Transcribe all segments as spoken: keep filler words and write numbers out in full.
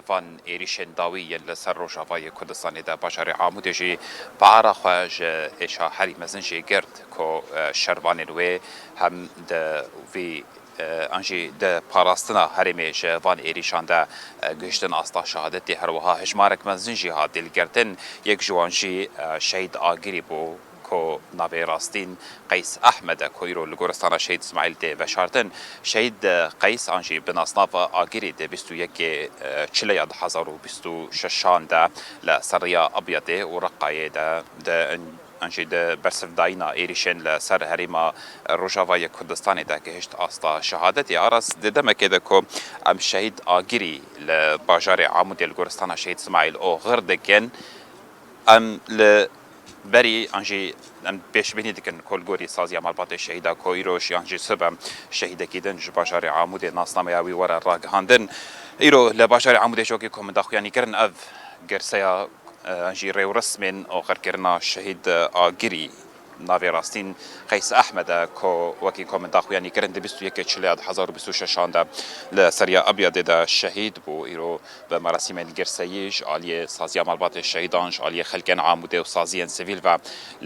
Van êrîşên dawî yên li ser Rojavayê Kurdistanê de bajarê Amûdê jî para xwe ji êşa herî mezin jê girt ku, e, şervanên wê hem di vî, e, an jî di parastina herêmê ji van êrîşan de, e, gihiştin asta şehadetê. Her wiha hejmarek mezin jî hat dîlgirtin. Yek ji wan jî, e, Şehîd Agirî bû. Ku navê rastîn Qeys Ehmed e, ku îro li goristana Şehîd Îsmaîl tê veşartin. Şehîd Qeys an jî bi nasnava Agirî di bîst û yekê Çileya du hezar û bîst û şeşan de li ser rêya Abyadê û Reqayê de di, an jî di bersivdayîna êrîşên li ser herêma Rojavayê Kurdistanê de gihişt asta şehadetê. Aras di demekê de ku em Şehîd Agirî li bajarê Amûdê li goristana Şehîd Îsmaîl Oxir dikin, em li berî an jî em pêşbînî dikin ku li gorî saziya malbatê şehîda ku îro yan jî sibê şehîdekî din ji bajarê Amûdê nasnameya wî were ragihandin. Îro li bajarê Amûdê ji wekî ku min daxuyanî kirin ev girseya, e, an jî rêwresmên oxirkirina şehîd Agirî navê rastîn Qeys Ehmed e ku wekî ku min daxuyanî kirin di bîst û yekê Çileya du hezar û bîst û şeşan de li ser rêya Abyadê de şehîd bû. Îro bi merasîmên girseyî ji aliyê saziya malbatê şehîdan, ji aliyê xelkên Amûdê û saziyên sivîl ve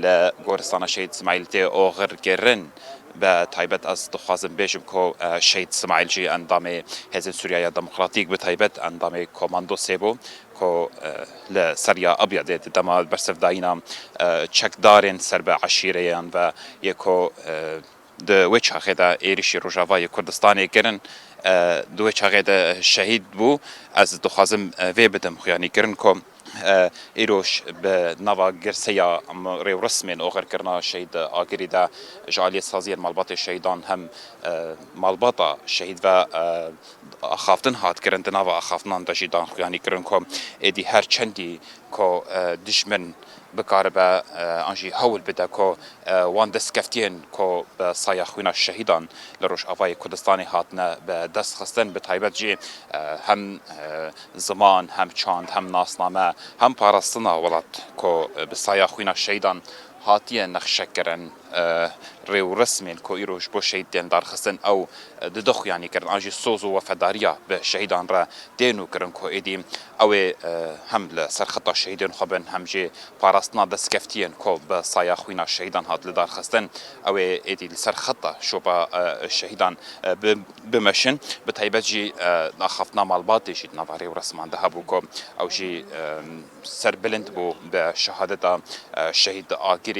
li goristana Şehîd Îsmaîl tê oxirkirin. Bi taybet ez dixwazim bêjim ku, e, Şehîd Îsmaîl jî endamê Hêzên Sûriya ya Demokratîk, bi taybet endamê komandosê bû ku, e, li ser rêya Abyadê di dema bersivdayîna, e, çekdarên ser bi eşîreyan ve yê ku, e, di wê çaxê de êrîşî Rojavayê Kurdistanê kirin, e, di wê çaxê de şehîd bû. Ez dixwazim, e, vê bidim xuyanîkirin ku, e, îroj bi nava girseya, em, rêwresmên oxirkirina Şehîd Agirî de ji aliyê saziyên malbatê şehîdan hem, e, malbata şehîd ve, e, axaftin hat kirin. Di nava axaftinan de jî dan xuyanî kirin ku êdî her çendî ku, e, dijmin bikaribe, e, an jî hewl bide ku, e, wan destkeftiyên ku bi saya xwîna şehîdan li Rojavayê Kurdistanê hatine bi dest xistin, bi taybet jî, e, hem, e, ziman, hem çand, hem nasname, hem parastina welat ku, e, bi saya xwîna şehîdan hatiye nexşekirin, e, rêwresmên ku îro ji bo şehîd tên darxistin ew, e, dide xuyanîkirin, an jî soz û wefedariya bi şehîdan re tê nûkirin ku êdî ew ê, e, hem li ser xeta şehîdên xwe bin, hem jî parastina destkeftiyên ku bi saya xwîna şehîdan hat lidarxistin, ew ê êdî li ser xeta şopa, e, şehîdan, e, bi-, bimeşin. Bi taybet jî, e, axaftina malbatê jî di nava rêwresman de hebû ku ew jî, e, serbilind bû bi şehadeta, e, Şehîd Agirî.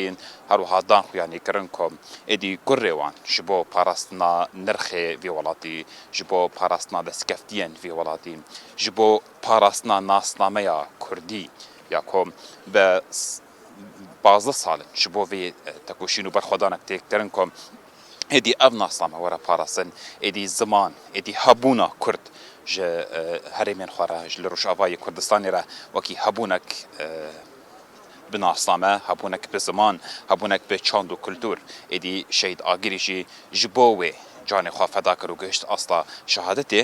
Her wiha dan xuyanî kirin ku êdî kurê wan ji bo parastina nirxê vî welatî, ji bo parastina destkeftiyên vî welatî, ji bo parastina nasnameya kurdî ya ku bi s-, pazdeh sal in ji bo vê, e, tekoşîn û berxwedanek tê kirin ku êdî ev nasname were parastin, êdî ziman, êdî hebûna kurd ji, e, herêmên xwe re, ji li Rojavayê Kurdistanê re wekî hebûnek, e, bi nasname, hebûnek bi ziman, hebûnek bi çand û kultur. Êdî Şehîd Agirî jî ji bo wê canê xwe feda kir û gihişt asta şehadetê.